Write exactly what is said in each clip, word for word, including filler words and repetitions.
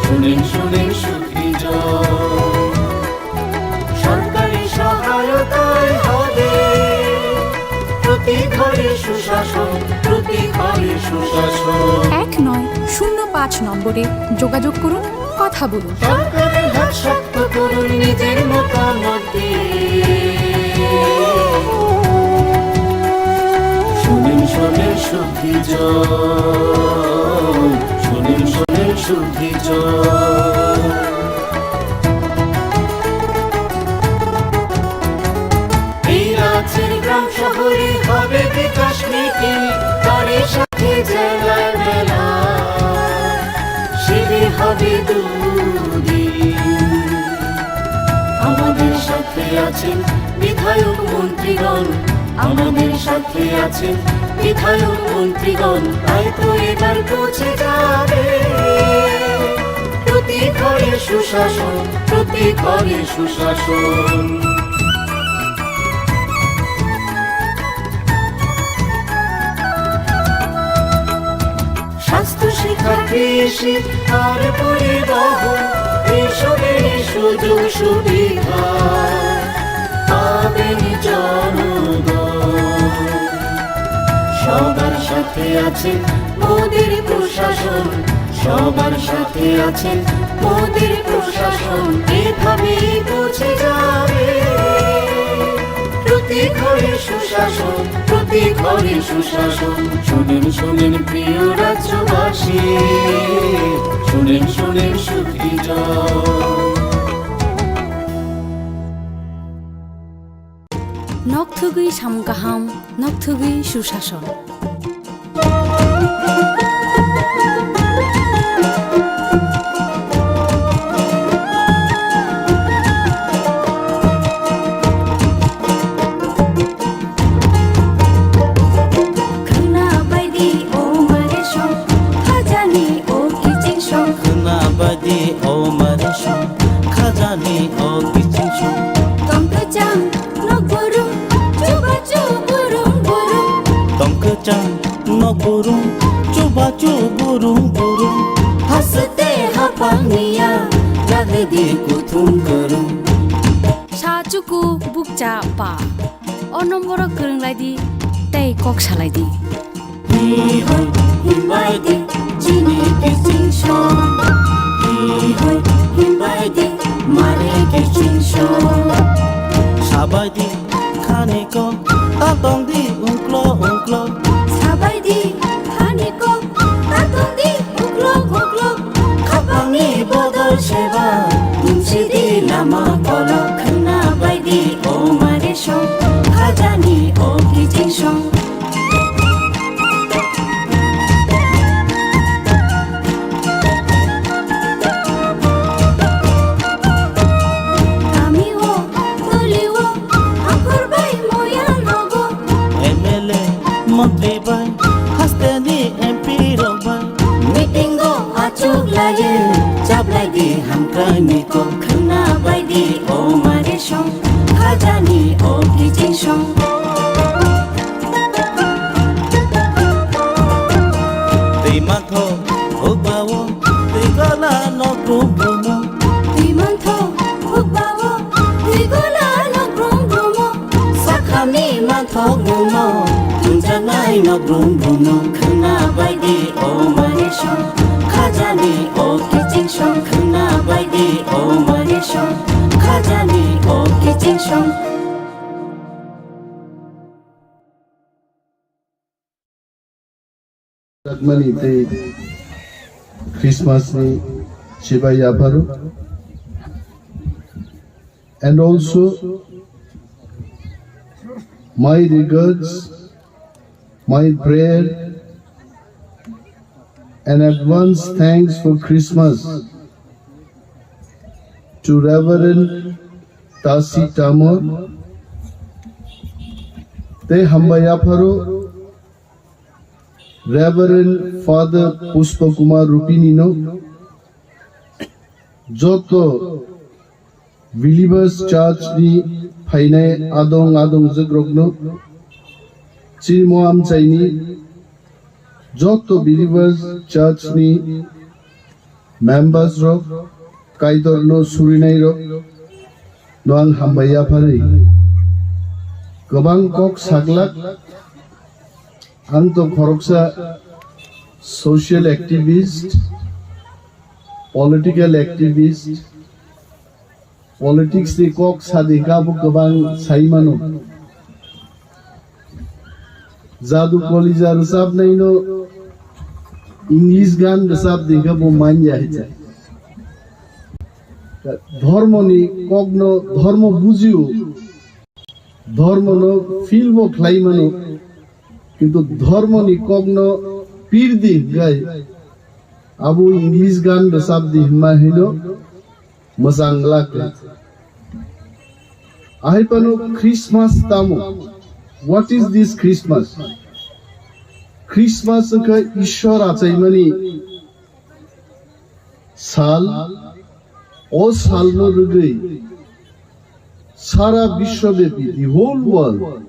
শুনেন, শুনেন সুধীজন, সরকারি সহায়তায় হবে প্রতি ঘরে সুশাসন, প্রতি ঘরে সুশাসন। এক নয় শূন্য পাঁচ নম্বরে যোগাযোগ করুন, কথা বলুন। সরকারের হাত শক্ত করুন নিজের মতামত দিয়ে। শুনেন, শুনেন সুধীজন, শুনেন, শুনেন সুধীজন। এই রাজ্যের গ্রাম শহরে হবে বিকাশ মিটিং, তারই সাথে জেলায় মেলা, শিবির হবে দুদিন। আমাদের সাথে আছেন বিধায়ক মন্ত্রীগণ, আমাদের সাথে আছেন বিধায়ক মন্ত্রীগণ, তাই তো এবার পৌঁছে যাবে প্রতি ঘরে সুশাসন, প্রতি ঘরে সুশাসন। স্বাস্থ্য, শিক্ষা, কৃষি আর পরিবহন, এইসবের সুযোগ সুবিধা পাবেন জনগণ। সবার সাথে আছে মোদের প্রশাসন, সবার সাথে আছে মোদের প্রশাসন, এভাবেই পৌঁছে যাবে প্রতি ঘরে সুশাসন, প্রতি ঘরে সুশাসন। শুনেন, শুনেন প্রিয় রাজ্যবাসী, শুনেন, শুনেন সুধীজন। Nokthugwi samung kaham, nokthugwi susason. Khwna baidi o mare song, khajani o kiching song. Khwna baidi o mare song, khajani o kiching song. Tong kwchang nok burung, chubachu burung burung. Tong kwchang nok burung, chubachu burung burung. Haste haphang niya, lagdi kuthum kwrwng. Sa chuku bukcha pa. O nomboro kwrwng lai di, tei kok salai di. Hi hoi, himbai di, chini kiching song. Hi hoi, himbai di, mare kiching song. Sabai di, khani ko, ta tong di, ungklo, ungklo. Sabai di, khani ko, ta tong di, ungklo, ungklo. Khapangni bodol seba, mungsi di lama kolok. Khwna bai di, o mare song, khajani o kiching song. Kami o, toli o, akhor bai moya nogo. M L A, montri bai, hasteni M P rok bai. Meeting o achuk laye, chaplai di hamkrai ni kok. Khwna bai di, o mare song, khajani o kiching song. Twi mantho hukbao, twi gola nok brum brumo. Twi mantho hukbao, twi gola nok brum brumo. Sakhami manthok muno, tunjanai nok brum brumo. Khwna bai di o mare song, khajani o kiching song. Khwna bai di o mare song, khajani o kiching song. Jakmani tei Christmas ni chibai yapharo. And also, my regards, my prayer, and advance thanks for Christmas to Reverend Tasi Tamor, tei hambai yapharo Reverend Father Pushpa Kumar Rupini no, joto Believers Church ni phainai adong adong jwkrokno, chini mo amchaini joto Believers Church ni Members rok, Kaitor no surinai rok no ang hambai yapharwi. Kwbang kok saglak, ang to khoroksa social activist, political activist, politics ni kok sadi kha bo kwbang sai mano. Jadu Kolija rwchapnai no English gan rwchap di kha bo manya hai cha. Dhormo ni kok no dhormo bujio, dhormo no feel bo khlai mano, kintu dhormo ni kok no pir di gai abo English gan rwchap di hima hino. Mwchang glak khe. Ahai phano Christmas tamo? What is this Christmas? Christmas wngkha Ishwar achaimani sal. O salno rwgwi sara biswabepi, the whole world,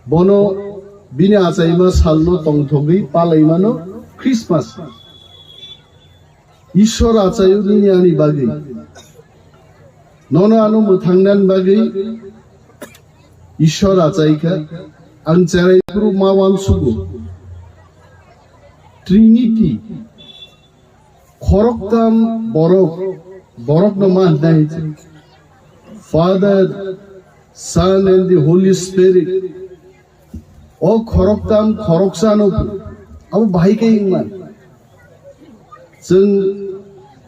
bono bini achaima salno tongthogwi palaimano Christmas. Ishwar achaio nini ani bagwi. Nono ano mwthangnani bagwi Ishwar achaikha. Ang cherai phuru ma uansugo. Trinity. Khoroktam borok. Borokno ma hwnai. Father, Son and the Holy Spirit. O khoroktam khoroksano abo bahai khe wngma. Chwng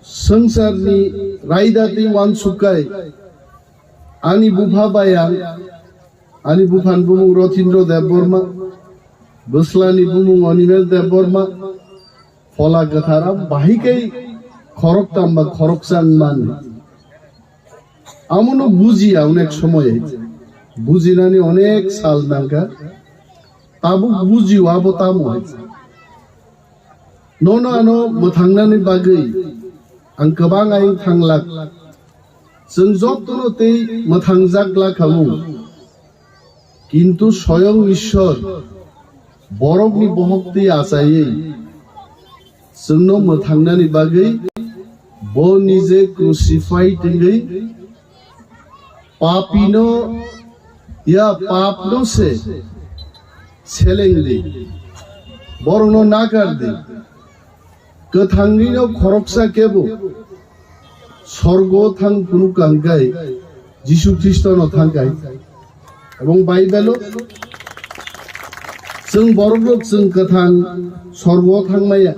swngcharni raida tei uansukkai ani bupha bai ang, ani buphani bumung Rothindro Debbarma, bwslani bumung Animesh Debbarma, Phola Kwthar abo bahai khe khoroktam ba khoroksa wngmani. Amono bujiya onek somoy hai. Bujinani onek sal nangkha. Tabuk bujiyo abo tamo hai. Nono ano mwthangnani bagwi ang kwbang ayang thanglak. Chwng jotono tei mwthangjak glak khamung. Kintu soyong Ishwar borokni bohok twi achaiwi chwngno mwthangnani bagwi bo nije crucified wngwi papino ya papno se selengdi, borokno nakardi. Kwthangrino khoroksa kebo sorgo thang phunuk kangkai Jisu Khristono thangkai. Ebong Baibelo chwng borokrok chwng kwthang sorgo thangmaya.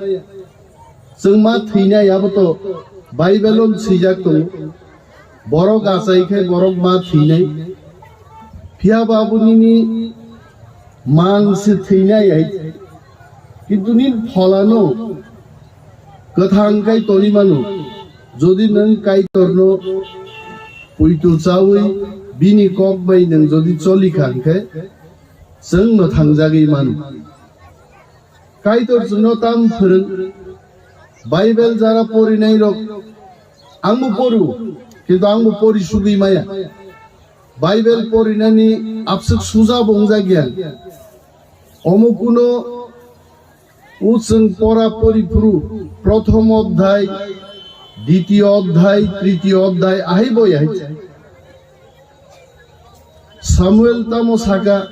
Chwng ma thwinai abo to Baibelo swijak tongo. Borok achai khe borok ma thwinai. Phiya ba abo nini mang se thwinai hai. Kintu nini pholano kwthang kai toni mano. Jodi nwng Kaitorno puitu chawi bini kok bai nwng jodi choli kha hwnkhe chwng mwthangjagwi mano. Kaitor chwngno tam phwrwng. Bible jara porinai rok, angbo poru, kintu angbo pori sugwi maya. Bible porinani abswk suja bo wngjakya. Omo kuno o chwng pora pori phuru prothom odhyay, ditiyo odhyay, tritiyo odhyay ahai bo yahai. Samuel tamo saka,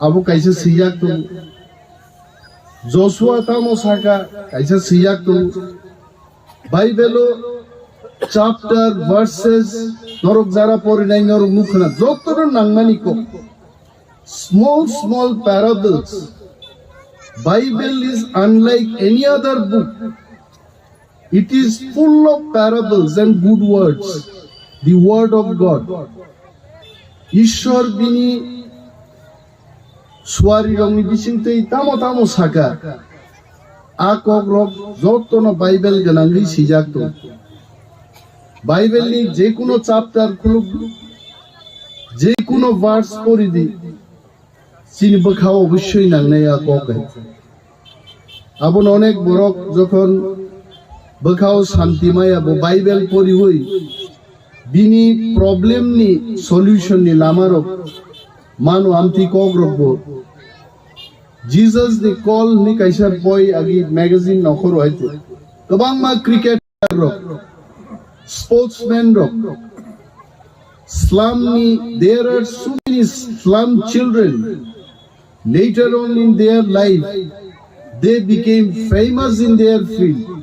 abo kaisa swijak tongo. Joshua tamo saka, kaisa swijak tongo. Bible o chapter, verses, norok jara porinai norok nukha na, jotono nangmani kok. Small, small parables. Bible is unlike any other book. It is full of parables and good words, the word of God. Ishwar bini suari rokni bisingtwi tamo tamo saka, a kok rok jotono Bible gwnangwi swijak tongo. Bible ni jekuno chapter khuluk, jekuno verse pori di, chini bwkha obosoi nangnai a kok hai. Abono onek borok jokhon bwkhao santi maya bo Bible poriwi bini problem ni solution ni lama rok mano amtwi kok rok bo. Jesus ni Call hwnwi kaisa boi agi magazine nokhoro hai te. Kwbangma cricketer rok, sportsman rok, slum ni, there are so many slum children. Later on in their life, they became famous in their field,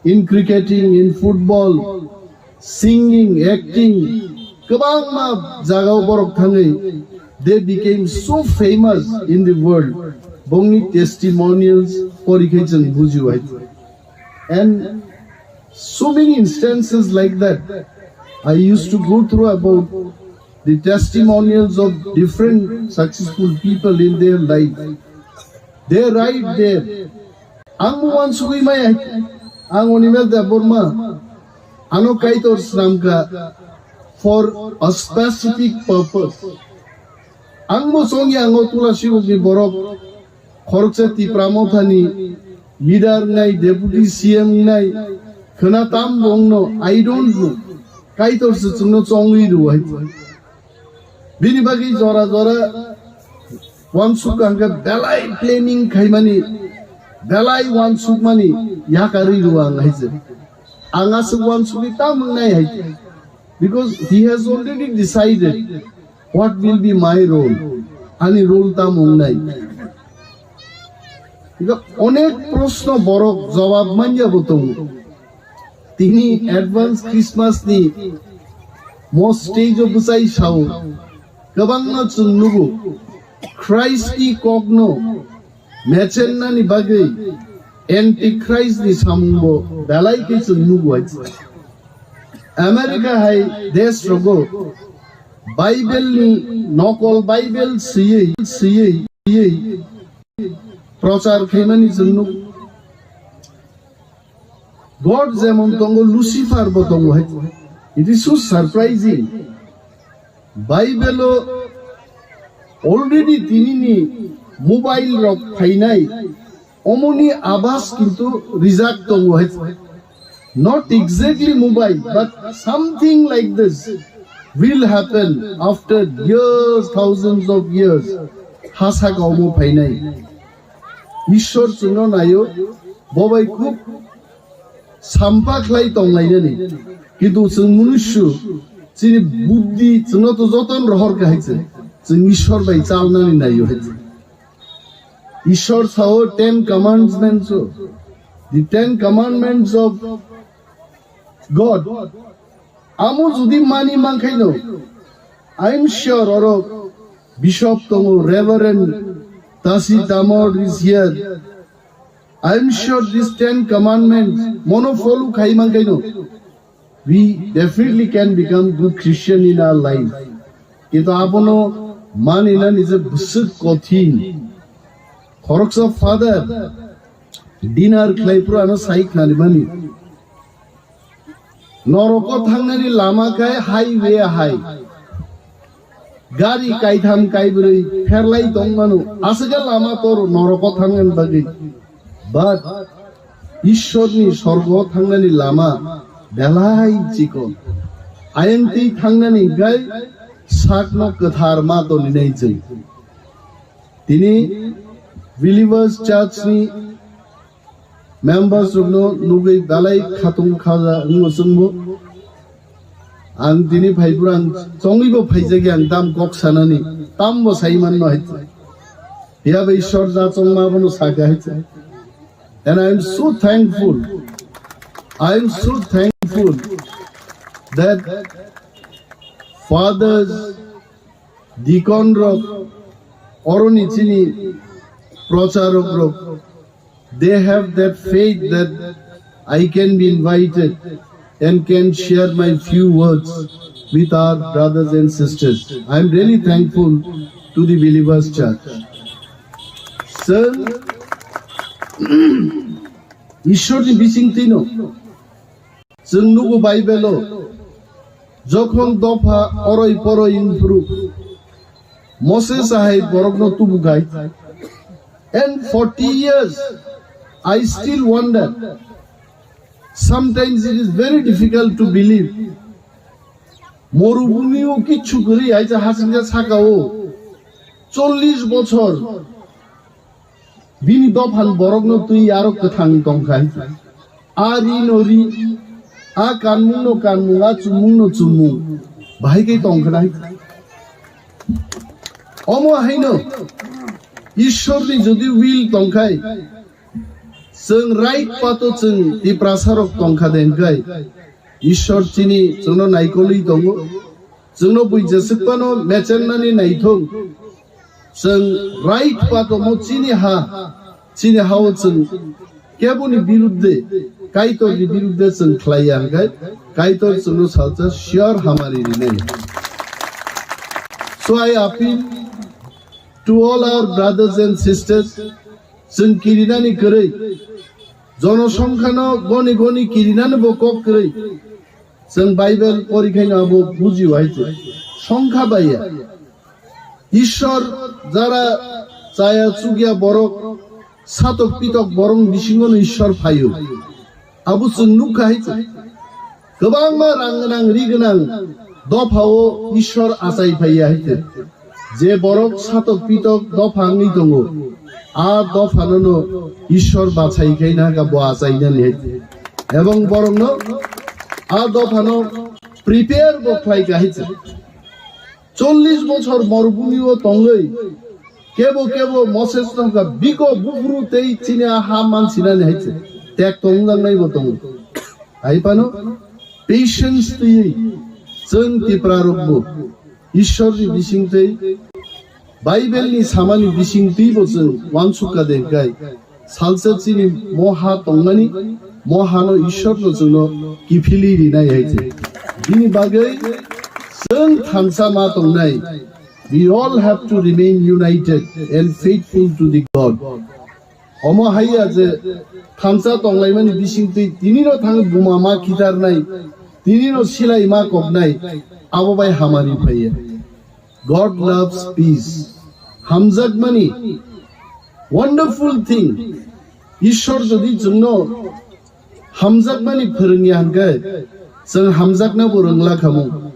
in cricketing, in football, singing, acting. Kwbangma jagao borok thangwi, they became so famous in the world. Bongni testimonials pori khe chwng bujiwi. And so many instances like that I used to go through about the testimonials of different successful people in their life. They write there. Ang mo wansugwi maya, ang Animal Debbarma, ano Kaitor swnamkha for a specific purpose. Ang mo chongya, ang o Tulasi Bukni borok, khoroksa Tipra Mothani leader wngnai, deputy C M wngnai, khwna tam bongno, I don't know. Kaitor se chwngno chongwi rwai. Bini bagwi jora jora wansuk hwnkhe belai planning khaimani, belai wansukmani yakarwi rwang hai se. Ang aswk wansugwi tam wngnai hai se. Because he has already decided what will be my role. Ani role tam wngnai. Ika onek proshno borok jawab manya bo tongo. Tini advance Christmas ni mo stage o bwchai sao. Kwbangma chwng nugo. Christ ni kokno mechennani bagwi Antichrist ni samung bo belai khe chwng nugo hai. America hai desh rogo Bible ni nokol Bible siyei, siyei, siyei prochar khaimani chwng nugo. God jemon tongo, Lucifer bo tongo hai. It is so surprising. Bible o already tinini mobile rok phainai, omoni abas kintu rijak tongo hai. Not exactly mobile, but something like this will happen after years, thousands of years. Hasa kaumo phainai. Ishwar chwngno naio, bobai khub sampa khlai tonglainani. Kintu chwng munusyu, chini buddhi chwngno to joton rohor kha hai se. Chwng Ishwar bai chalnani naio hai se. Ishwar sao Ten Commandments o. The Ten Commandments of God. Amo jodi mani mankhaino, I'm sure oro Bishop tongo, Reverend Tasi Tamor is here. I'm sure these Ten Commandments mono follow khai mankhaino, we definitely can become good Christian in our life. Kintu abono mani na nije bwswk kothin. Khoroksa father dinner khlai phuru ano sai khnani mani. Noroko thangnani lama khe highway hai. Gari kaitham kaibrwi pherlai tongmano. Aswkhe lama tor noroko thangnani bagwi. But Ishwarni sorgo thangnani lama belai chikon. Ayangtwi thangnani gai sakno kwthar ma toninai chwng. Tini Believers Church ni members rokno nugwi belai khatung khaja wngmo chwngbo. Ang tini phaiphuru ang chongwibo phaijagya ang tam kok sanani, tambo saimanno hai. Phiya bai Ishwar ja chongma bono sakha hai. And I am so thankful. I am so thankful that fathers, deacon rok, oroni chini procharok rok, they have that faith that I can be invited and can share my few words with our brothers and sisters. I am really thankful to the Believers Church. Sir, Ishwarni bisingtwino chwng nugo Bible-o, jokhon dopha oroi poroi wngphuru Moses ahai borokno tubukhai. And forty years, I still wonder. Sometimes it is very difficult to believe. Morubhumi-o kichu kwrwi hai je hasingcha saka-o chollish bochor bini dophan borokno twi aro kwthang tongkhai. A ri no ri, a kanmung no kanmung, a chumung no chumung, bahai khe tong khnai. Omo haino Ishwar ni jodi will tongkhai, chwng right path o chwng Tiprasa rok tongkha de hwnkhe, Ishwar chini chwngno naikolwi tongo, chwngno bui jeswk phano mechennani naithok, chwng right path omo chini ha, chini ha o chwng keboni birudde, Kaitorni birudde chwng khlaiya hwnkhe, Kaitor chwngno salsa sure hamari rinai. So I appeal to all our brothers and sisters, chwng kirinani kwrwi, jonosongkhano goni goni kirinani bo kok kwrwi, chwng Bible pori khaino abo bujio hai se, songkha baiya. Ishwar jara chaya chukya borok, satok pitok borok bisingono Ishwar phaio. Abo chwng nukha hai se. Kwbangma rang gwnang, ri gwnang dophao Ishwar achai phaiya hai se. Je borok satok pitok dopha wngwi tongo, a dophanono Ishwar bachai khaina kha bo achainani hai se. Ebong borokno a dophano prepare bo khlai kha hai se. Chollish bochor morubhumi o tongwi kebo kebo Moses no wngkha, biko buphuru tei chini a ha mansinani hai se, tek tongjaknai bo tongo. Hai phano patience twiwi chwng Tipra rok bo Ishwar ni bising tei Bible ni samani bising twi bo chwng uansuk kha de hwnkhe, salsa chini mo ha tongmani, mo hano Ishwarno chwngno kiphilwi rinai hai se. Bini bagwi chwng thansa ma tongnai. We all have to remain united and faithful to the God. Omo haiya je thansa tonglaimani bising twi tinino thang buma ma khitarnai, tinino silai ma koknai, abo bai hamari phaiya. God loves peace. Hamjakmani, wonderful thing. Ishwar jodi chwngno hamjakmani phwrwngya hwnkhe, chwng hamjakna bo rwngla khamu.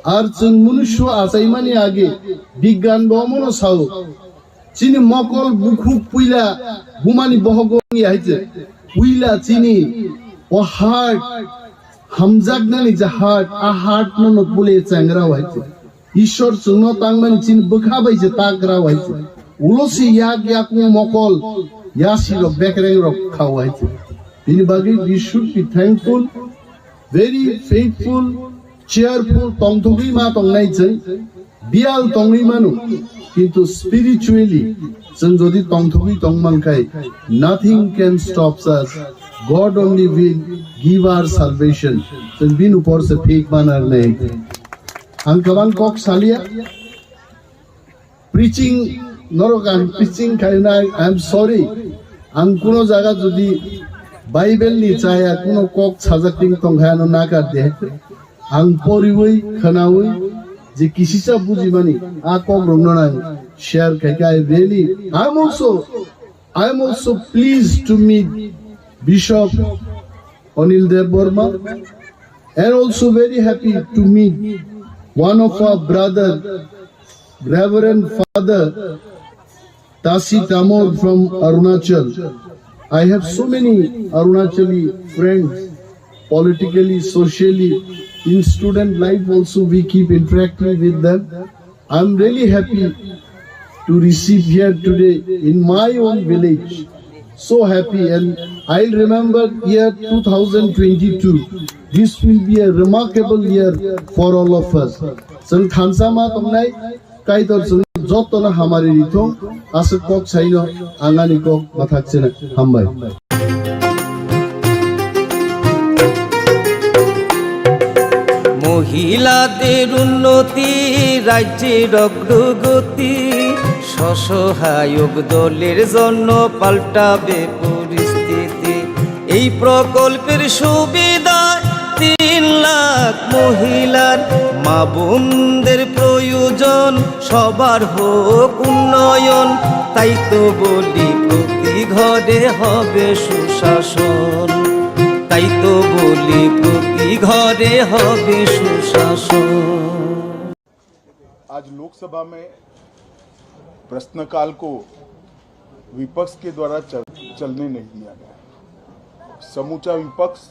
Ar chwng munusyo achaimani age bigyan bo omono sao. Chini mokol bukhuk puila bumani bohogo wngya hai se. Puila chini o heart, hamjaknani je heart, a heart no no pule changra hai se. Ishwar chwngno tangmani chini bwkha bai se tagra hai se. Ulo se yak yakung mokol, yasi rok bekreng rok khao hai se. Bini bagwi we should be thankful, very faithful, cheerful, tongthogwi ma tongnai chwng, biyal tongwi mano, kintu spiritually chwng jodi tongthogwi tongman khai, nothing can stop us. God only will give our salvation. Chwng bini upor se phik manar nei. Ang kwbang kok salia. Preaching, norok ang preaching khainai, I am sorry. Ang kuno jaga jodi Bible ni chaya kuno kok sajak ting tong khe ano nakar de. Ang poriwi, khwnawi, je kisisa bujimani, a kok rokno nang share khai khe, I really, I am also, I am also pleased to meet Bishop Anil Dev Barma, and also very happy to meet one of our brother, Reverend Father Tasi Tamor from Arunachal. I have so many Arunachali friends, politically, socially, in student life also we keep interacting with them. I'm really happy to receive here today in my own village. So happy, and I'll remember year two thousand twenty-two. This will be a remarkable year for all of us. Chwng thansa ma tongnai, Kaitor chwng jotono hamari rithung, aswk kok saino ang ani kok mathak chena. Hambai. মহিলাদের উন্নতি, রাজ্যের অগ্রগতি, স্বসহায়ক দলের জন্য পাল্টাবে পরিস্থিতি। এই প্রকল্পের সুবিধায় তিন লাখ মহিলার, মা বোনদের প্রয়োজন সবার হোক উন্নয়ন। তাই তো বলি প্রতি ঘরে হবে সুশাসন। তাই তো বলি প্রতি ঘরে হবে সুশাসন। आज लोकसभा में प्रश्नकाल को विपक्ष के द्वारा चल, चलने नहीं दिया गया। समूचा विपक्ष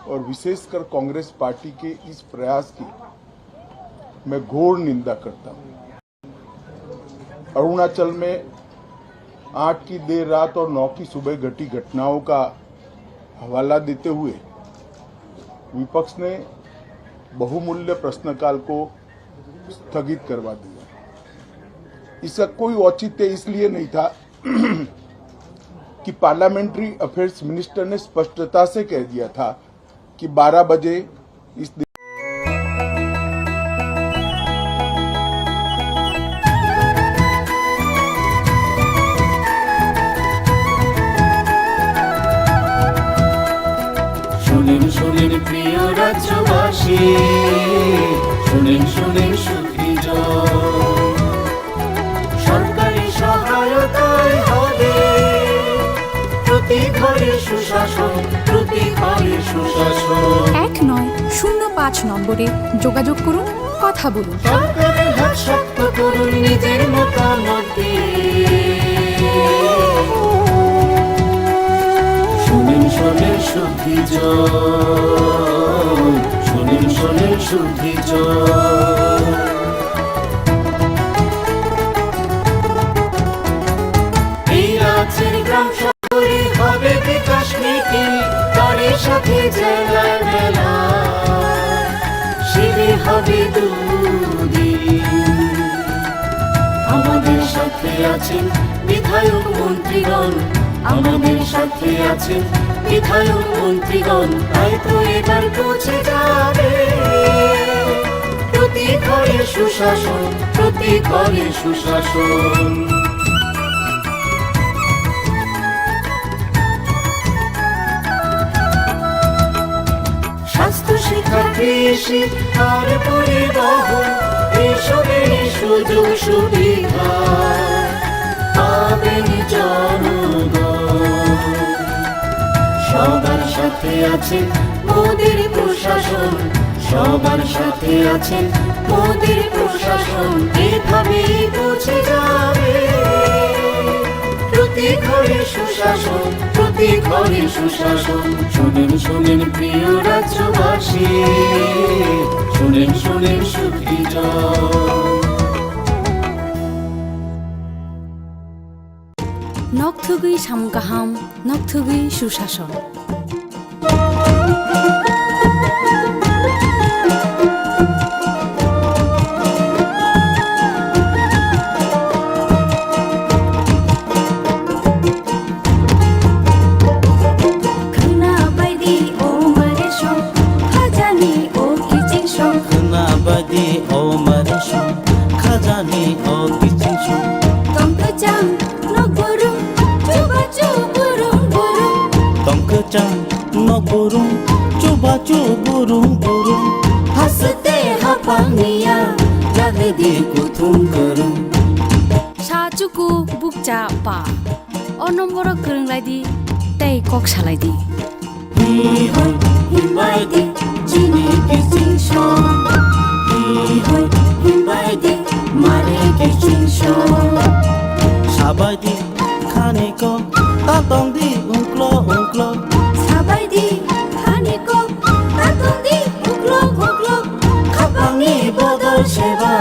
और विशेषकर कांग्रेस पार्टी के इस प्रयास की मैं घोर निंदा करता हूं। अरुणाचल में आठ की देर रात और नौ की सुबह घटी घटनाओं का हवाला देते हुए विपक्ष ने बहुमूल्य प्रश्नकाल को स्थगित करवा दिया। इसका कोई औचित्य इसलिए नहीं था कि पार्लियामेंट्री अफेयर्स मिनिस्टर ने स्पष्टता से कह दिया था कि बारह बजे इस दिन শুনেন শুনেন প্রিয় রাজ্যবাসী, শুনেন শুনেন সুখী জন। সরকারি সহায়তায় হবে প্রতি ঘরে সুশাসন, প্রতি ঘরে সুশাসন। এক নয় শূন্য পাঁচ নম্বরে যোগাযোগ করুন, কথা বলুন। সরকারের হাত শক্ত করুন নিজের মতামত দিয়ে। শুনেন শুনেন সুখী জন, শুনেন শুনেন সুখী জন। এই রাজ্যের গ্রাম শহরে হবে বিকাশ মিটিং, তারই সাথে জেলার মেলা, শিবির হবে দুদিন। আমাদের সাথে আছেন বিধায়ক মন্ত্রীগণ, আমাদের সাথে আছেন বিধায়ক মন্ত্রীগণ, তাই তো এবার পৌঁছে যাবে প্রতি ঘরে সুশাসন, প্রতি ঘরে সুশাসন। স্বাস্থ্য, শিক্ষা, কৃষি আর পরিবহন, এইসবেরই সুযোগ সুবিধা পাবেন জনগণ। সবার সাথে আছে মোদের প্রশাসন, সবার সাথে আছে মোদের প্রশাসন। এভাবেই পৌঁছে যাবে প্রতি ঘরে সুশাসন, প্রতি ঘরে সুশাসন। শুনেন শুনেন প্রিয় রাজ্যবাসী, শুনেন শুনেন সুখী জন। Nokthugwi samung kaham, nokthugwi susason. Khwna baidi o mare song, khajani o kiching song. Khwna baidi o mare song, khajani o kiching song. Tong kwchang nok burum, chubachu burum burum. Tong kwchang nok burum, chubachu burum burum. Haste haphang niya, jagdi kuthum kwrwng. Sa chuku bukcha pa. O nomboro kwrwng lai di tei kok salai di. Hi hoi himbai di chini kiching song. Hi hoi himbai di mare kiching song. Sabai di khani kok ta tong di ungklo ungklo. Sabai di khani kok ta tong di ungklo ungklo. Khapangni bodol seba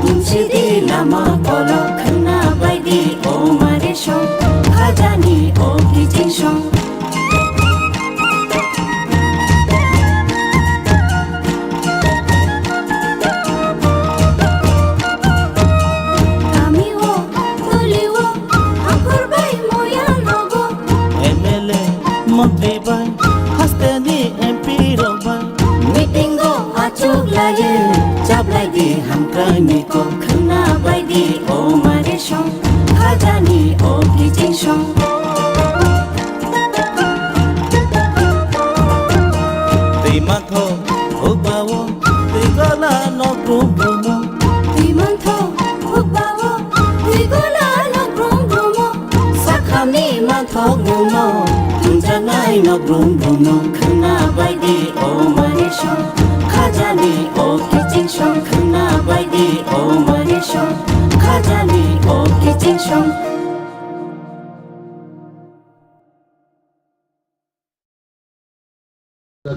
tumsi di lama kolok. Khwna bai di o mare song, khajani o kiching song. Kami o, tuli o, akhor bai moya nogo. M L A, montri bai, hasteni M P rok bai. Meeting o achuk laye, chablai di hamkrai ni kok. Khwna bai di o mare song, khajani o kiching song. Twi mantho hukbao, twi gola nok brum brumo. Twi mantho hukbao, twi gola nok brum brumo. Sakhani manthok bumno, thumjaknai nok brum bumno. Khwna bai di o mare song, khajani o kiching song. Khwna bai di o mare song, khajani o kiching song.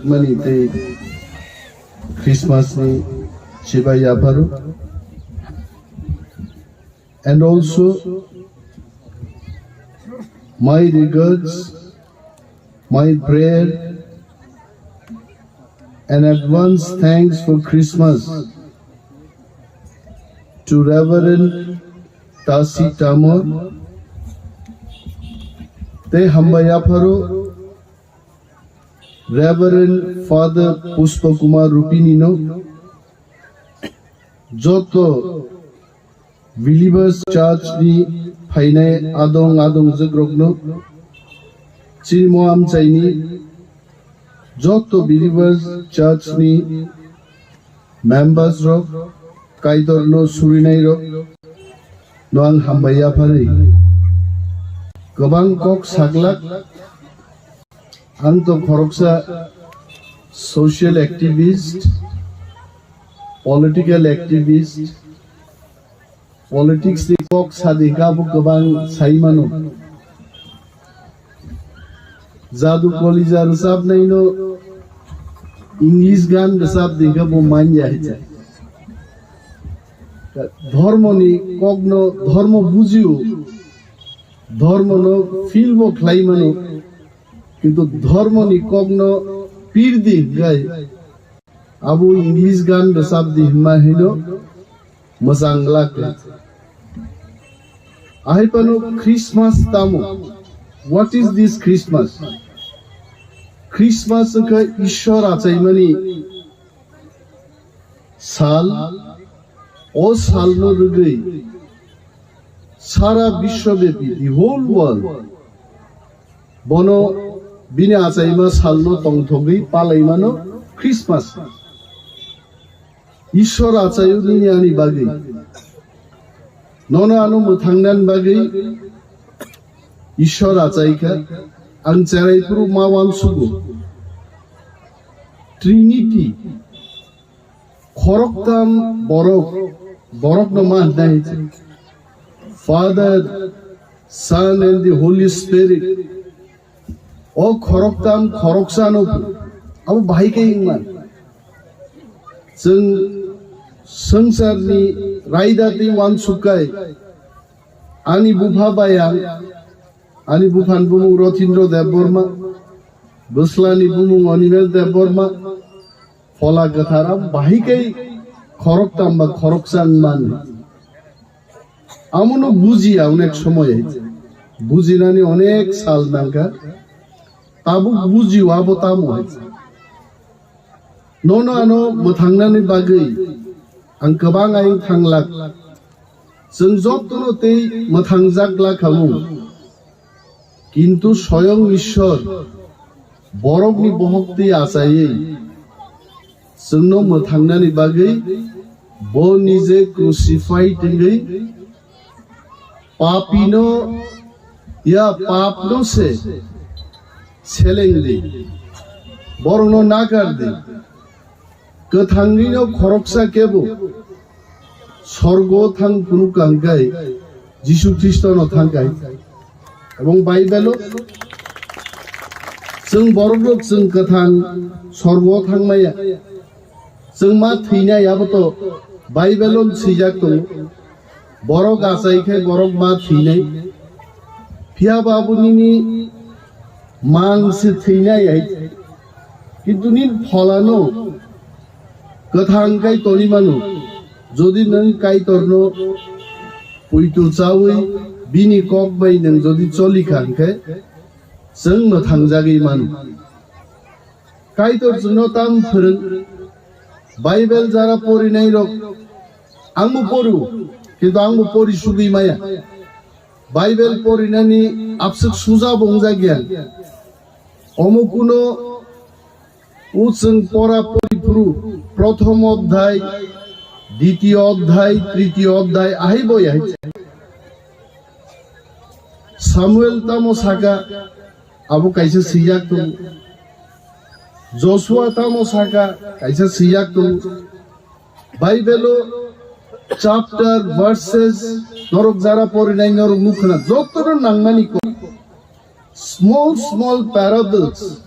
Mani tei Christmas ni chibai yapharo. And also, my regards, my prayer, and advance thanks for Christmas to Reverend Tasi Tamor, tei hambai yapharo Reverend Father Pushpa Kumar Rupini no, joto Believers Church ni phainai adong adong jwkrokno, chini mo amchaini joto Believers Church ni members rok, Kaitor no surinai rok no ang hambai yaphari. Kwbang kok saglak, ang to khoroksa social activist, political activist, politics ni kok sadi kha bo kwbang sai mano. Jadu kolija rwchapnai no English gan rwchap di kha bo manya hai cha. Dhormo ni kok no dhormo bujio, dhormo no feel bo khlai mano, kintu dhormo ni kok no pir di gai abo English gan rwchap di hima hino. Mwchang glak khe. Ahai phano Christmas tamo? What is this Christmas? Christmas wngkha Ishwar achaimani sal. O salno rwgwi sara biswabepi, the whole world, bono bini achaima salno tongthogwi palaimano Christmas. Ishwar achaio nini ani bagwi. Nono ano mwthangnani bagwi Ishwar achaikha. Ang cherai phuru ma uansugo. Trinity. Khoroktham borok. Borokno ma hwnai. Father, Son and the Holy Spirit. O khoroktham khoroksano abo bahai khe wngma. Chwng swngcharni raida tei uansukkhai ani bupha bai ang, ani buphani bumung Rothindro Debbarma, bwslani bumung Animesh Debbarma, Phola Kwthar abo bahai khe khoroktham ba khoroksa wngmani. Amono bujiya onek somoy hai. Bujinani onek sal nangkha. Tabuk bujio abo tamo hai. Nono ano mwthangnani bagwi ang kwbang ayang thanglak. Chwng jotono tei mwthangjak glak khamung. Kintu soyong Ishwar borokni bohok twi achaiwi chwngno mwthangnani bagwi bo nije crucified wngwi papino ya papno se seleng di, borokno nakar di. Kwthangni no khoroksa kebo sorgo thang phuru kangkai Jisu Khristo no thangkai. Ebong Bible o chwng borok rok chwng kwthang sorgo thangmaya. Chwng ma thwinai abo to Bible o swijak tongo. Borok achai khe borok ma thwinai. Phiya ba abo nini mang se thwinai hai. Kintu nini pholano kwthang kai toni mano. Jodi nwng Kaitorno puitu chawi bini kok bai nwng jodi choli kha hwnkhe chwng mwthangjagwi mano. Kaitor chwngno tam phwrwng. Bible jara porinai rok angbo porio, kintu angbo pori sugwi maya. Bible porinani abswk suja bo wngjakya. Omo kuno uchwng pora pori phuru prothom odhyay, ditiyo odhyay, tritiyo odhyay ahai bo yahai. Samuel tamo saka, abo kaisa swijak tongo. Joshua tamo saka, kaisa swijak tongo. Bible o chapter, verses, norok jara porinai norok nukhna jotono nangmani ko. Small, small parables.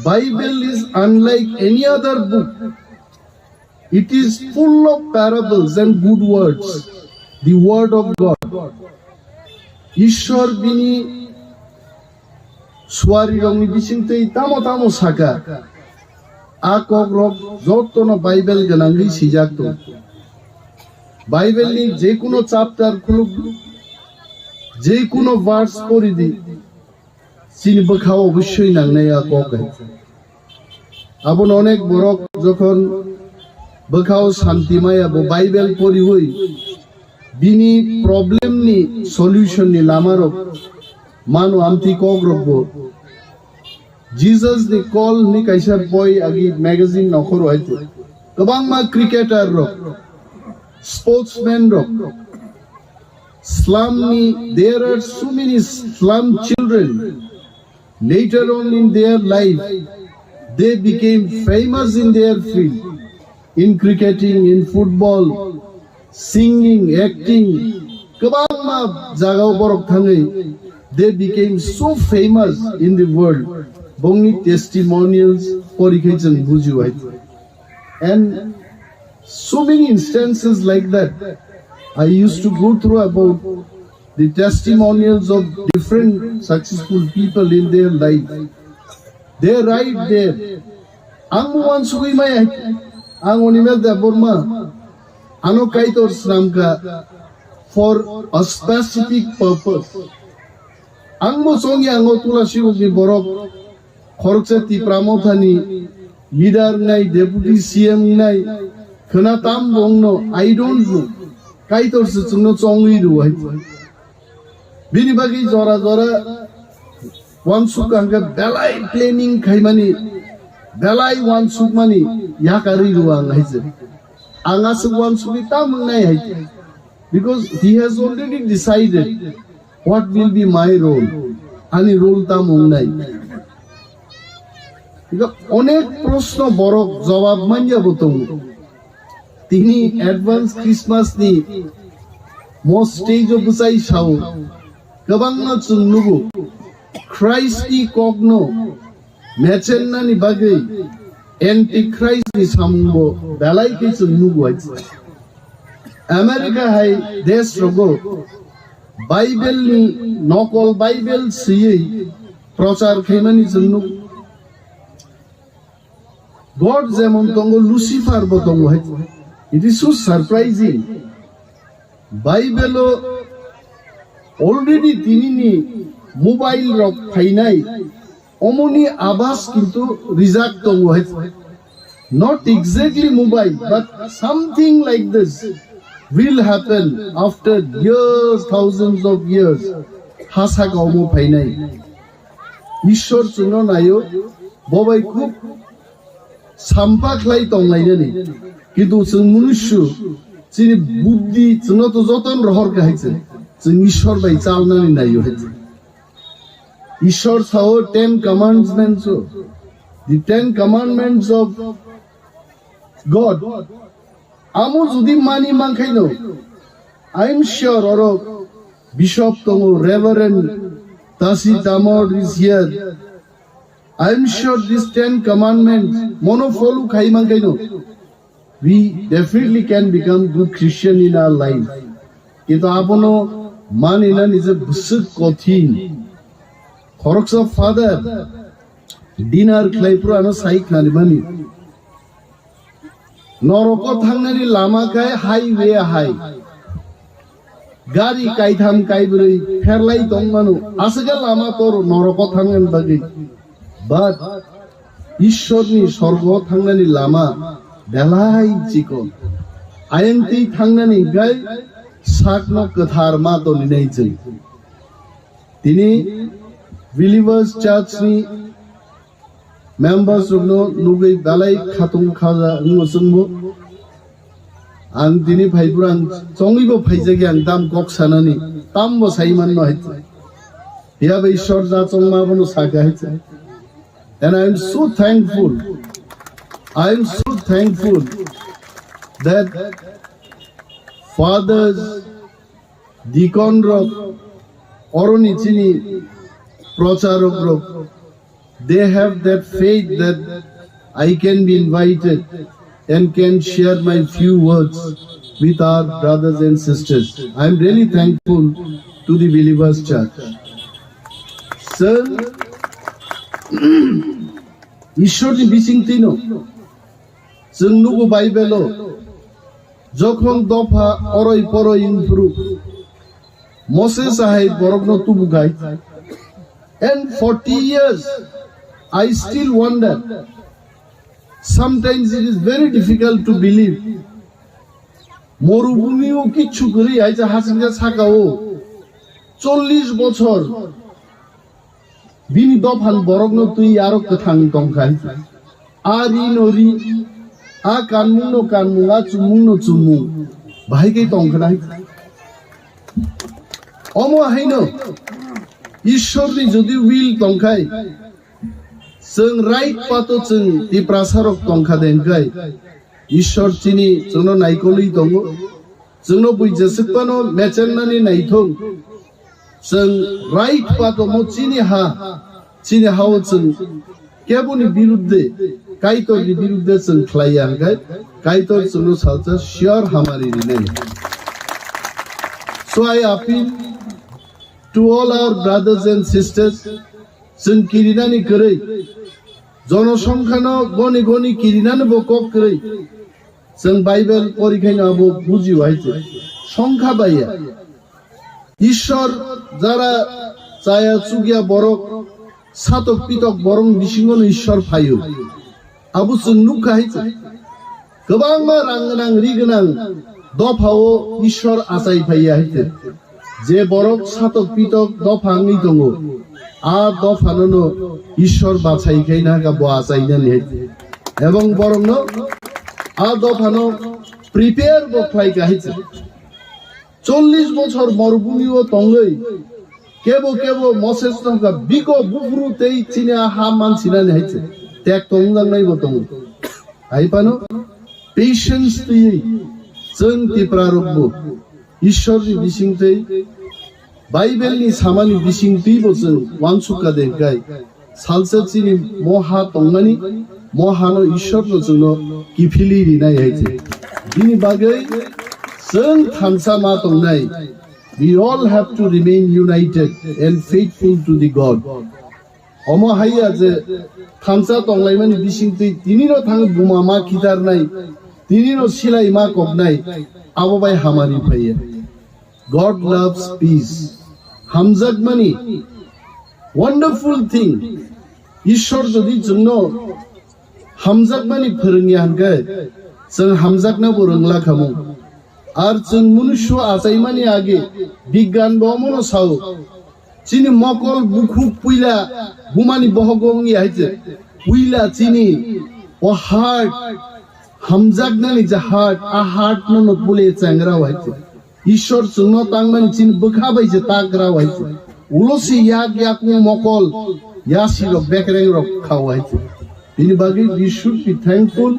Bible is unlike any other book. It is full of parables and good words. The word of God. Ishwar bini suari rokni bisingtwi tamo tamo saka. A kok rok jotono Bible gwnangwi sijak tong. Bible ni jekuno chapter khuluk, jekuno verse pori di, chini bwkha obossoi nangnai a kok hai. Abono onek borok jokhon bwkhao santi maya bo Bible poriwi bini problem ni solution ni lama rok mano amtwi kok rok bo. Jesus ni Call ni kaisa boi agi magazine nokhoro hai. Kwbangma cricketer rok, sportsman rok, slum ni, there are so many slum children. Later on in their life, they became famous in their field, in cricketing, in football, singing, acting. Kwbangma jagao borok thangwi, they became so famous in the world. Bongni testimonials pori khe chwng bujiwai. And so many instances like that. I used to go through about the testimonials of different successful people in their life. They write there. Ang mo wansugwi maya, ang Animal Debbarma, ano Kaitor swnamkha for a specific purpose. Ang mo chongya ang o Tulasi Bukni borok, khoroksa Tipra Mothani leader nai, deputy C M nai, khwna tam bongno, I don't know. Kaitor se chwngno chongwi rwai. Bini bagwi jora jora wansuk hwnkhe belai planning khaimani, belai wansukmani yakarwi rwang hai se. Ang aswk wansugwi tam wngnai hai. Because he has already decided what will be my role. Ani role tam wngnai. Ega onek proshno borok jawab manya bo tongo. Tini advance Christmas ni mo stage o bwchai sao. Kwbangma chwng nugo. Christ ni kokno mechennani bagwi Antichrist ni samungbo belai khe chwng nugo hai. America hai desh rogo Bible ni nokol Bible swiwi prochar khaimani chwng nugo. God jemon tongo, Lucifer bo tongo hai. It is so surprising. Bible o already tinini mobile rok phainai, omoni abas kintu rijak tongo hai. Not exactly mobile, but something like this will happen after years, thousands of years. Hasa kaumo phainai. Ishwar chwngno naio, bo bai khub sampa khlai tonglainani. Kintu chwng munusyo, chini buddhi chwngno to joton rohor kha hai chwng. Chwng Ishwar bai chalnani naio hai chwng. Ishwar sao Ten Commandments o, the Ten Commandments of God. Amo jodi mani mankhaino, I am sure oro bishop tongo, Reverend Tasi Tamor is here. I am sure this Ten Commandments mono follow khai mankhaino, we definitely can become good Christian in our life. Kintu abono mani na nije bwswk kothin. Khoroksa father dinner khlai phuru ano sai khnani mani. Noroko thangnani lama khe highway hai. Gari kaitham kaibrwi pherlai tongmano. Aswkhe lama toro noroko thangnani bagwi. But Ishwarni sorgo thangnani lama belai chikon. Ayangtwi thangnani gai sakno kwthar ma toninai chwng. Tini Believers Church ni members rokno nugwi belai khatung khaja wngmo chwngbo. Ang tini phaiphuru ang chongwibo phaijagya ang tam kok sanani, tambo saimanno hai. Phiya bai Ishwar jachongma bono sakha hai. And I am so thankful. I am so thankful that fathers, deacon rok, oroni chini procharok rok, They have that faith that I can be invited and can share my few words with our brothers and sisters. I am really thankful to the Believers Church. Sir, Ishwarni bising tino. Chwng nugo Bible-o, jokhon dopha oroi poroi wngphuru, Moses ahai borokno tubukhai. And forty years, I still wonder. Sometimes it is very difficult to believe. Morubhumi-o kichu kwrwi, aisa hasingsa saka-o chollish bochor. Bini dophan borokno twi aro kwthang tongkha. A ri no ri, a kanmung no kanmung, a chumung no chumung. Bahai khe tongkha nai. Omo haino Ishwarni jodi will tongkhai, chwng right pato chwng Tiprasa rok tongkha de hwnkhe, Ishwar chini chwngno naikolwi tongo. Chwngno bui jeswk phano mechennani naithok. Chwng right patomo chini ha, chini hao chwng keboni birudde, Kaitorni birudde chwng khlaiya hwnkhe, Kaitor chwngno salsa sure hamari rinai. So I appeal to all our brothers and sisters, chwng kirinani kwrwi, jonosongkhano goni goni kirinani bo kok kwrwi. Chwng Bible pori khaino abo bujio hai se. Songkha baiya. Ishwar jara chaya chukya borok, satok pitok borok bisingo no Ishwar phaio. Abo chwng nukha hai se. Kwbangma rang gwnang, ri gwnang dophao Ishwar achai phaiya hai se. Je borok satok pitok dopha wngwi tongo, a dophanono Ishwar bachai khaina kha bo achainani hai. Ebong borokno a dophano prepare bo khlai kha hai se. Chollish bochor morubhumio tongwi kebo kebo Moses no kha biko buphuru tei chini a ha mansinani hai se. Tek tongjaknai bo tongo. Hai phano patience twiwi chwng Tipra rokbo Ishwarni bisingtwi, Bible ni samani bisingtwi bo chwng uansuk kha de hwnkhe, salsa chini moha tongmani, mohano Ishwarno chwngno kiphilwi rinai hai se. Bini bagwi chwng thansa ma tongnai. We all have to remain united and faithful to the God. Omo haiya je thansa tonglaimani bisingtwi tinino thang buma ma khitarnai, tinino silai ma koknai, abo bai hamari phaiya. God loves peace. Hamjakmani, wonderful thing. Ishwar jodi chwngno hamjakmani phwrwngya hwnkhe, chwng hamjakna bo rwngla khamu. Ar chwng munusu achaimani age bigyan bo omono sao. Chini mokol bukhuk puila bumani bohogo wngya hai se. Puila chini o heart, hamjaknani je heart, a heart no no pule changra hai se. Ishwar chwngno tangmani chini bwkha bai se tagra hai se. Ulo se yak yakung mokol, yasi rok bekreng rok khao hai se. Bini bagwi we should be thankful.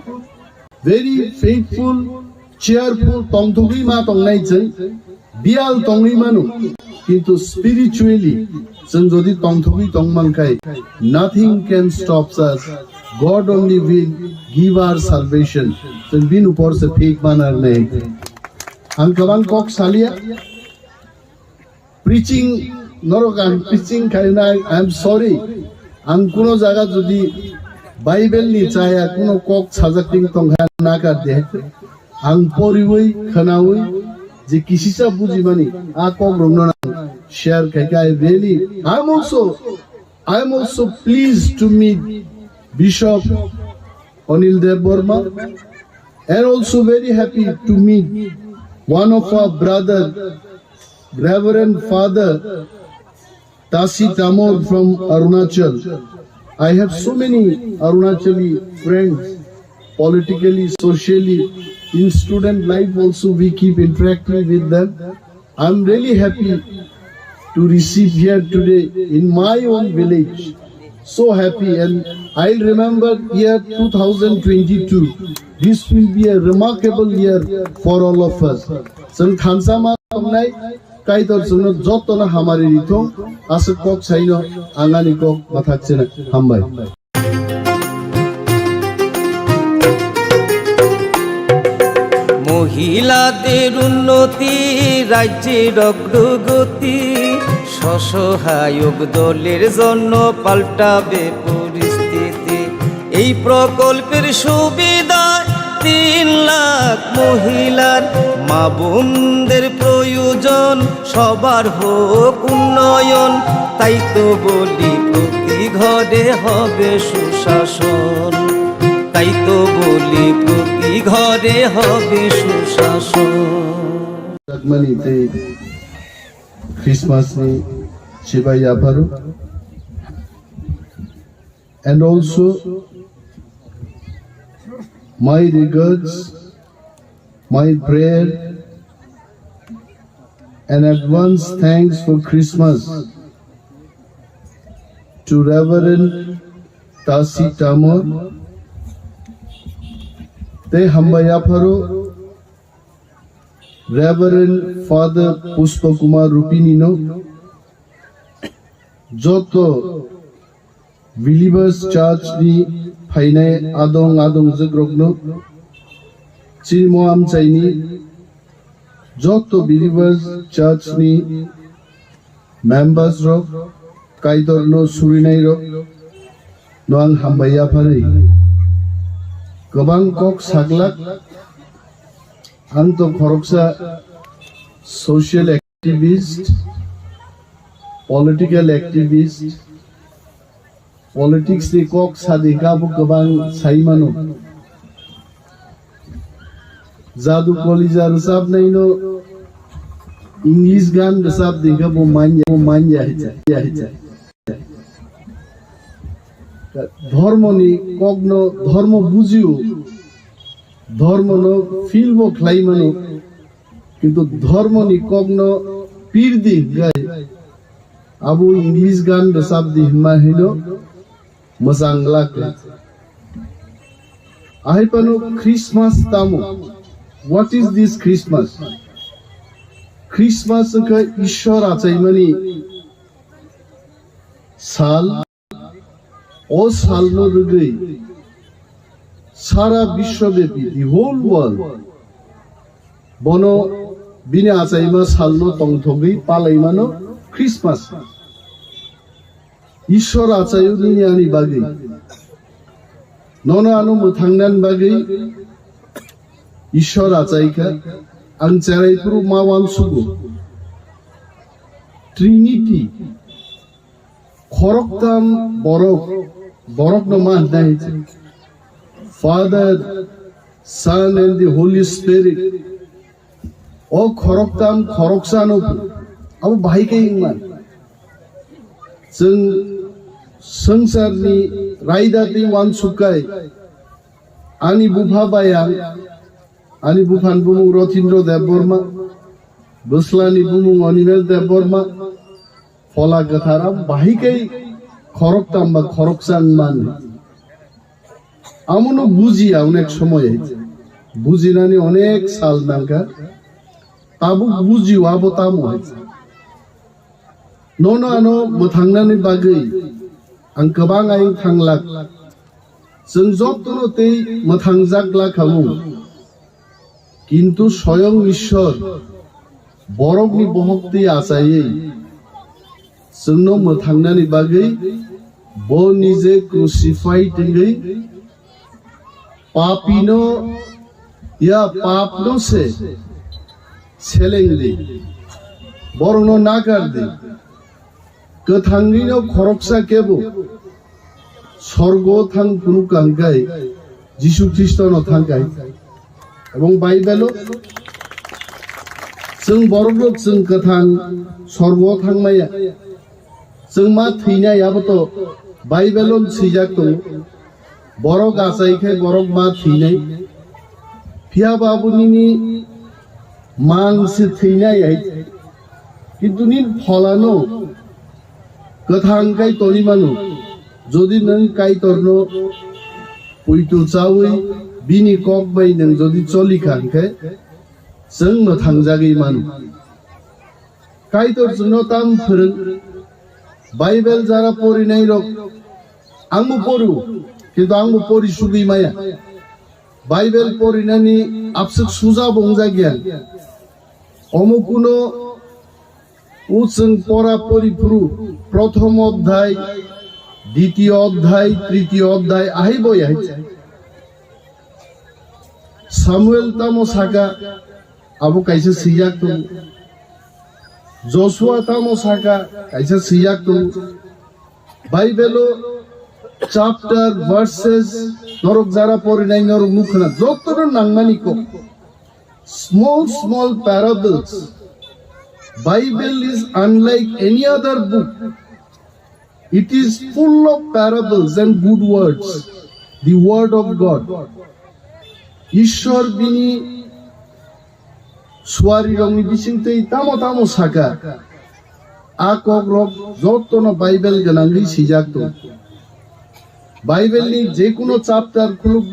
Very faithful, cheerful, tongthogwi ma tongnai chwng, biyal tongwi mano, kintu spiritually chwng jodi tongthogwi tongmankhai, nothing can stop us. God only will give our salvation. Chwng bini upor se phik manar nei. Ang kwbang kok salia. Preaching, norok ang preaching khainai, I am sorry. Ang kuno jaga jodi Bible ni chaya kuno kok sajak ting tongkha nakar de. Ang poriwi, khwnawi, je kisisa bujimani, a kok rokno ang share khaikha. I really, I am also, I am also pleased to meet Bishop Anil Debbarma, and also very happy to meet one of our brother, Reverend Father Tasi Tamor from Arunachal. I have so many Arunachali friends, politically, socially, in student life also we keep interacting with them. I'm really happy to receive here today in my own village. So happy, and I'll remember year two thousand twenty-two. This will be a remarkable year for all of us. Chwng thansa ma tongnai, Kaitor chwngno jotono hamari rithung, aswk kok saino ang ani kok mathak chena. Hambai. মহিলাদের উন্নতি, রাজ্যের অগ্রগতি, স্বসহায়ক দলের জন্য পাল্টাবে পরিস্থিতি। এই প্রকল্পের সুবিধায় তিন লাখ মহিলার, মা বোনদের প্রয়োজন, সবার হোক উন্নয়ন। তাই তো বলি, প্রতি ঘরে হবে সুশাসন। তাই তো বলি, প্রতি ঘরে হবে সুশাসন। Jakmani tei Christmas ni chibai yapharo. And also, my regards, my prayer, and advance thanks for Christmas to Reverend Tasi Tamor. Tei hambai yapharo Reverend Father Pushpa Kumar Rupini no, joto Believers Church ni phainai adong adongjwk rokno, chini mo amchaini joto Believers Church ni members rok, Kaitor no surinai rok no ang hambai yapharwi. Kwbang kok saglak, ang to khoroksa social activist, political activist, politics ni kok sadi kabo kwbang sai mano. Jadu Kolija rwchapnai no English gan rwchap di khe bo manya, bo manya hicha, hicha. Dhormo ni kok no dhormo bujio, dhormo no feel bo khlai mano. Kintu dhormoni kokno pirdi hwnkhe abo English gan rwchapdi hwnma hino mwchang glak khe. Ahai phano Christmas tamo? What is this Christmas? Christmas wngkha Ishwar achaimani sal. O salno rwgwi sara biswabepi, the whole world, bono bini achaima salno tongthogwi palaimano Christmas. Ishwar achaio nini ani bagwi, nono ano mwthangnani bagwi Ishwar achaikha. Ang cherai phuru ma uansugo, Trinity. Khoroktham borok, borokno ma hwnwi hai se, Father, Son and the Holy Spirit. O khoroktham khoroksano abo bahai khe wngmani. Chwng swngcharni raida tei uansuk kai ani bupha bai ang, ani buphani bumung Rothindro Debbarma, bwslani bumung Animesh Debbarma, Phola kwthar abo bahai khe khoroktham ba khoroksa wng mani. Amono bujiya onek somoy, bujinani onek sal nangkha, tabuk bujio abo tamo hai. Nono ano mwthangnani bagwi ang kwbang ayung thanglak. Chwng jotono tei mwthangjak glak khamung. Kintu soyong Ishwar borokni bohok twi achaiwi chwngno mwthangnani bagwi bo nije crucified wngwi papino ya papno se selengdi, borokno nakardi. Kwthangwino khoroksa kebo sorgo thang phunuk kang kai Jisu Khristono thang kai. Ebong Bible-o chwng borokrok chwng kwthang sorgo thangmaya. Chwng ma thwinai abo to Bible-o swijak tongo. Borok achai khe borok ma thwinai. Phiya ba abo nini mang se thwinai hai. Kintu nini pholano kwthang kai toni mano. Jodi nwng Kaitorno puitu chawi bini kok bai nwng jodi choli kha hwnkhe chwng mwthangjagwi mano. Kaitor chwngno tam phwrwng. Bible jara porinai rok, angbo poru, kintu angbo pori sugwi maya. Bible porinani abswk suja bo wngjakya. Omo kuno o chwng pora pori phuru, prothom odhyay, ditiyo odhyay, tritiyo odhyay, ahai bo yahai. Samuel tamo saka, abo kaisa swijak tongo. Joshua tamo saka, kaisa swijak tongo. Bible o chapter, verses, norok jara porinai norok nukhwna, jotono nangmani kok. Small, small parables. Bible is unlike any other book. It is full of parables and good words. The word of God. Ishwar bini suari rokni bisingtwi tamo tamo saka. A kok rok jotono Bible gwnangwi swijak tongo. Bible ni jekuno chapter khuluk,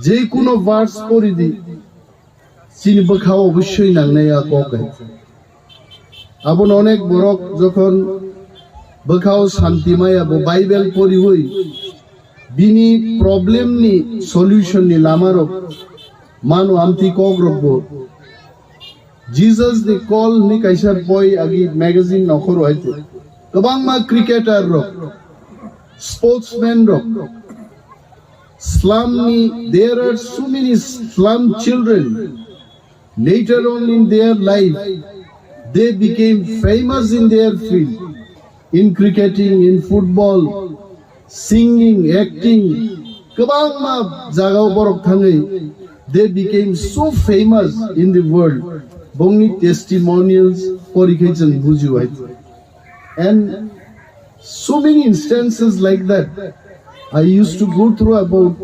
jekuno verse pori di, chini bwkha o obosoi nangnai a kok hai. Abono onek borok jokhon bwkha o santi maya bo Bible poriwi bini problem ni solution ni lama rok mano amtwi kok rok bo. Jesus ni Call ni kaisa boi agi magazine nokhoro hai kwbangma cricketer rok, sportsman rok, slum ni, there are so many slum children. Later on in their life, they became famous in their field, in cricketing, in football, singing, acting. Kwbangma jagao borok thangwi, they became so famous in the world. Bongni testimonials porikhai chwng bujiwai. And so many instances like that I used to go through about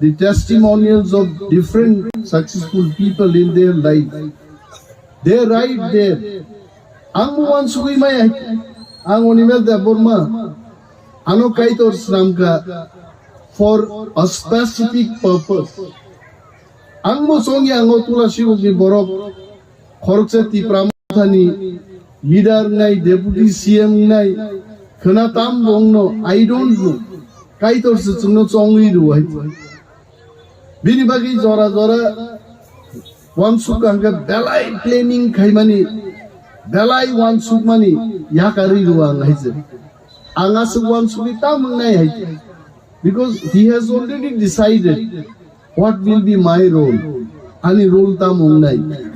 the testimonials of different successful people in their life. They write there. Ang uansugwi maya, ang Animal Debbarma, ano Kaitor swnamkha for a specific purpose. Ang bo chongya, ang o Tulasi Bukni borok, khoroksa Tipra Mothani leader nai, deputy C M nai, khwna tam bongno, I don't know. Kaitor se chwngno chongwi rwai. Bini bagwi jora jora uansuk hwnkhe belai planning khaimani, belai uansukmani yakarwi rwo ang hai se. Ang aswk uansugwi tam wngnai hai se. Because he has already decided what will be my role. Ani role tam wngnai.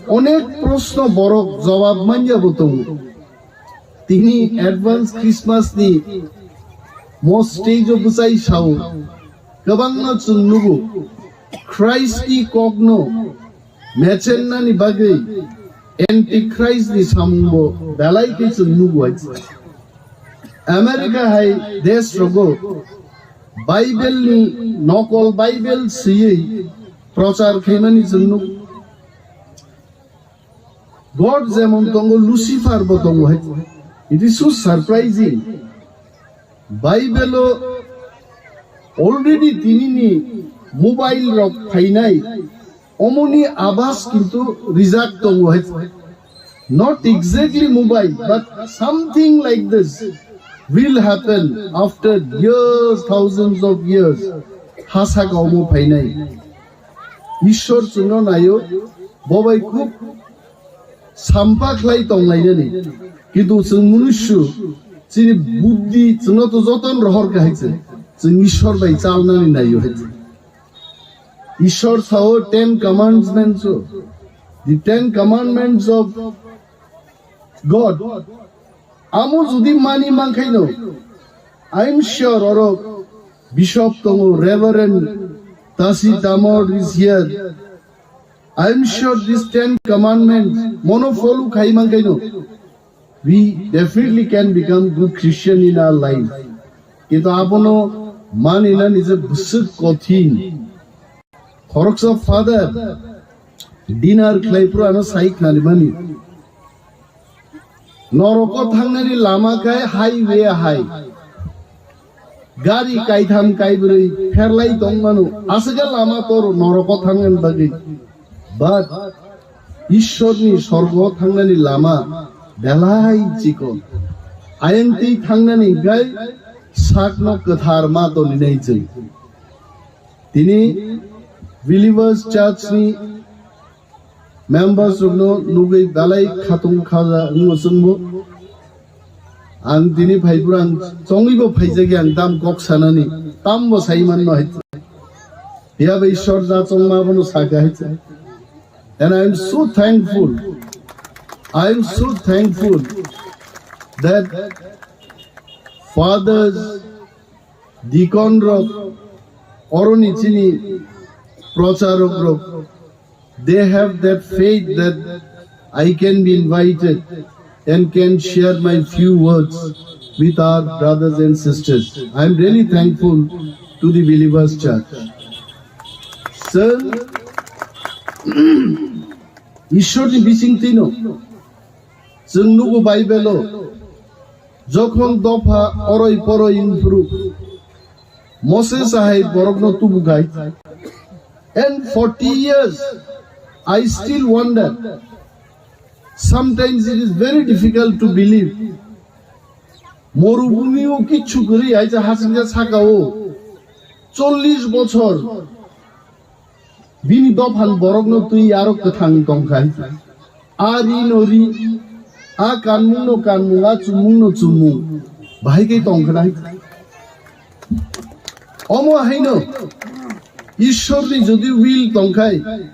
Onek proshno borok jawab manya bo tongo. Tini advance Christmas ni mo stage o bwchai sao, kwbangma chwng nugo Christ ni kokno mechennani bagwi Antichrist ni samung bo belai khe chwng nugo hai. America hai desh rogo Bible ni nokol Bible swiwi prochar khaimani chwng nugo. God jemon tongo, Lucifer bo tongo hai. It is so surprising. Bible o already tini ni mobile rok phainai, omoni abas kintu rijak tongo hai. Not exactly mobile, but something like this will happen after years, thousands of years. Hasa kaumo phainai. Ishwar chwngno naio, bo bai khub sampa khlai tonglainani. Kintu chwng munusyu, chini buddhi chwngno to joton rohor kha hai chwng. Chwng Ishwar bai chalnani naio hai chwng. Ishwar sao Ten Commandments o. The Ten Commandments of God. Amo jodi mani mankhaino, I'm sure oro Bishop tongo, Reverend Tasi Tamor is here. I'm sure this Ten Commandments mono follow khai mankhaino, we definitely can become good Christian in our life. Kintu abono mani na nije bwswk kothin. Khoroksa father dinner khlai phuru ano sai khnani mani. Noroko thangnani lama khai highway hai. Gari kaitham kaibrwi pherlai tongmano. Aswkhe lama toro noroko thangnani bagwi. But Ishwarni sorgo thangnani lama belai chikon. Ayang twi thangnani hinkhe sakno kwthar ma toninai chwng. Tini Believers Church ni members rokno nugwi belai khatung khaja wngmo chwngbo. Ang tini phaiphuru ang chongwibo phaijagwi ang dam kok sanani tambo saimanno hai. Phiya bai Ishwar ja chongma bono saka hai. And I am so thankful. I am so thankful that fathers, deacon rok, oroni chini procharok rok, they have that faith that I can be invited and can share my few words with our brothers and sisters. I am really thankful to the Believers Church. Sir, Ishwarni bisingtwino chwng nugo Bible-o, jokhon dopha oroi poroi wngphuru Moses ahai borokno tubukhai. And forty years, I still wonder. Sometimes it is very difficult to believe. Morubhumi-o kichu kwrwi aisa hasingsa saka-o chollish bochor bini dophan borokno twi aro kwthang tongkhai. A ri no ri, a kanmung no kanmung, a chumung no chumung, bahai khe tongkhnai. Omo haino Ishwarni jodi will tongkhai,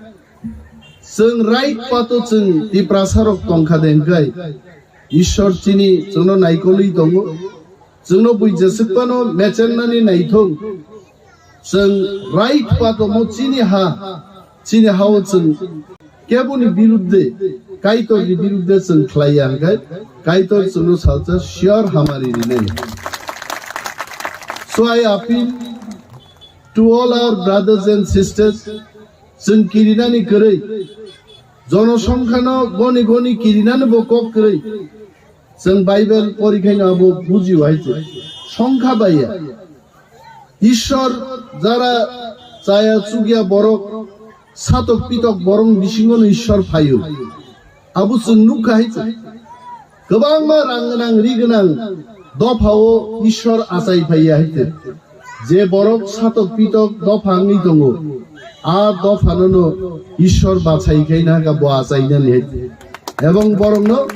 chwng right pato chwng Tiprasa rok tongkha de hwnkhe, Ishwar chini chwngno naikolwi tongo. Chwngno bui jeswk phano mechengnani naithok. Chwng right pato mo chini ha, chini hao chwng keboni birudde, Kaitorni birudde chwng khlai ya hwnkhe, Kaitor chwngno salsa sure hamari rinai. So I appeal to all our brothers and sisters, chwng kirinani kwrwi, jonosongkhano goni goni kirinani bo kok kwrwi. Chwng Bible porikhaino abo bujio hai se. Songkha baiya. Ishwar jara chaya chukya borok, satok pitok borok bisingono Ishwar phaio. Abo chwng nukha hai se. Kwbangma rang gwnang, ri gwnang dophao Ishwar achai phaiya hai se. Je borok satok pitok dopha wngwi tongo, a dophanono Ishwar bachai khaina kha bo achainani hai. Ebong borokno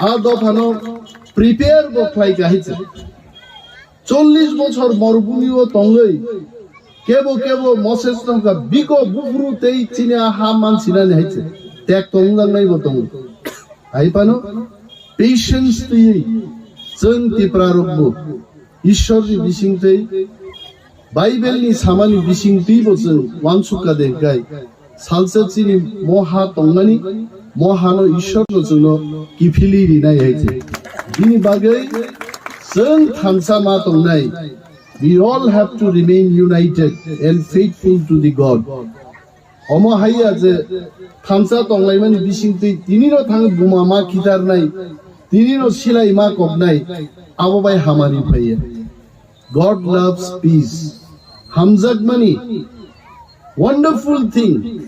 a dophano prepare bo khlai kha hai se. Chollish bochor morubhumio tongwi kebo kebo Moses no kha biko buphuru tei chini a ha mansinani hai se. Tek tongjaknai bo tongo. Hai phano patience twiwi chwng Tipra rokbo Ishwarni bisingtwi, Bible-ni samani bisingtwibo chwng uansukha de hwnkhe, salsa chini mo ha tongmani, mo hano Ishwarno chwngno kiphilwi rinai hai se. Bini bagwi chwng thansa ma tongnai. We all have to remain united and faithful to the God. Omo haiya je thansa tonglaimani bisingtwi tinino thang buma ma khitarnai, tinino silai ma koknai, abo bai hamari phaiya. God loves peace. Hamjakmani, wonderful thing.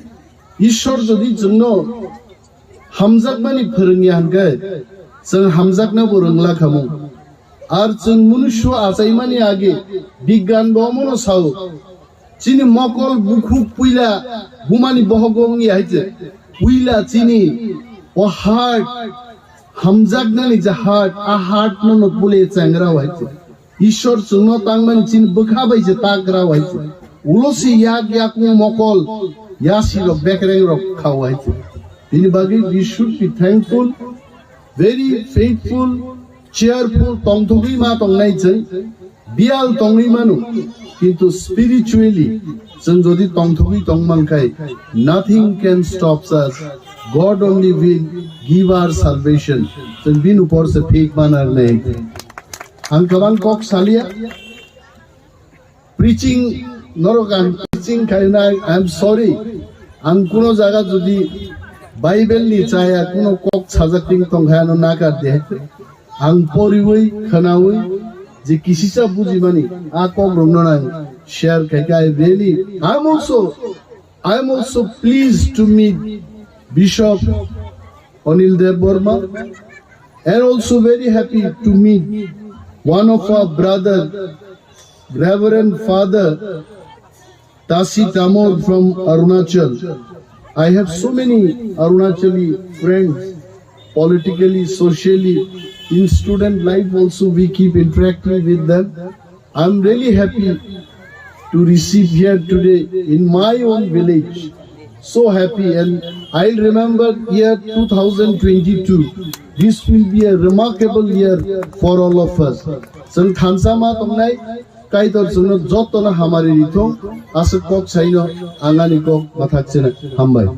Ishwar jodi chwngno hamjakmani phwrwngya hwnkhe, chwng hamjaknabo rwngla khamung. Ar chwng munusyo achaimani age bigyan bo omono sao. Chini mokol bukhuk puila bumani bohogo wngya hai se. Puila chini o heart, hamjaknani je heart, a heart no no pule changra hai se. Ishwar chwngno tangmani chini bwkha bai se tagra hai se. Ulo se yak yakung mokol, yasi rok bekreng rok khao hai se. Bini bagwi we should be thankful, very faithful, cheerful tongthogwi ma tongnai chwng, biyal tongwi mano, kintu spiritually chwng jodi tongthogwi tongman khai, nothing can stop us. God only will give our salvation. Chwng bini upor se phik manar nei. Ang kwbang kok salia. Preaching norok ang preaching khainai, I am sorry. Ang kuno jaga jodi Bible ni chaya kuno kok sajak ting tong khe ano nakar de. Ang poriwi khwnawi je kisisa bujimani a kok rokno nang share khai khe I really, I am also, I am also pleased to meet Bishop Anil Dev Burma, and also very happy to meet one of our brother, Reverend Father Tasi Tamor from Arunachal. I have so many Arunachali friends, politically, socially, in student life also we keep interacting with them. I'm really happy to receive here today in my own village. So happy, and I'll remember year two thousand twenty-two. This will be a remarkable year for all of us. Chwng thansa ma tongnai, Kaitor chwngno jotono hamari rithung, aswk kok saino ang ani kok mathak chena. Hambai.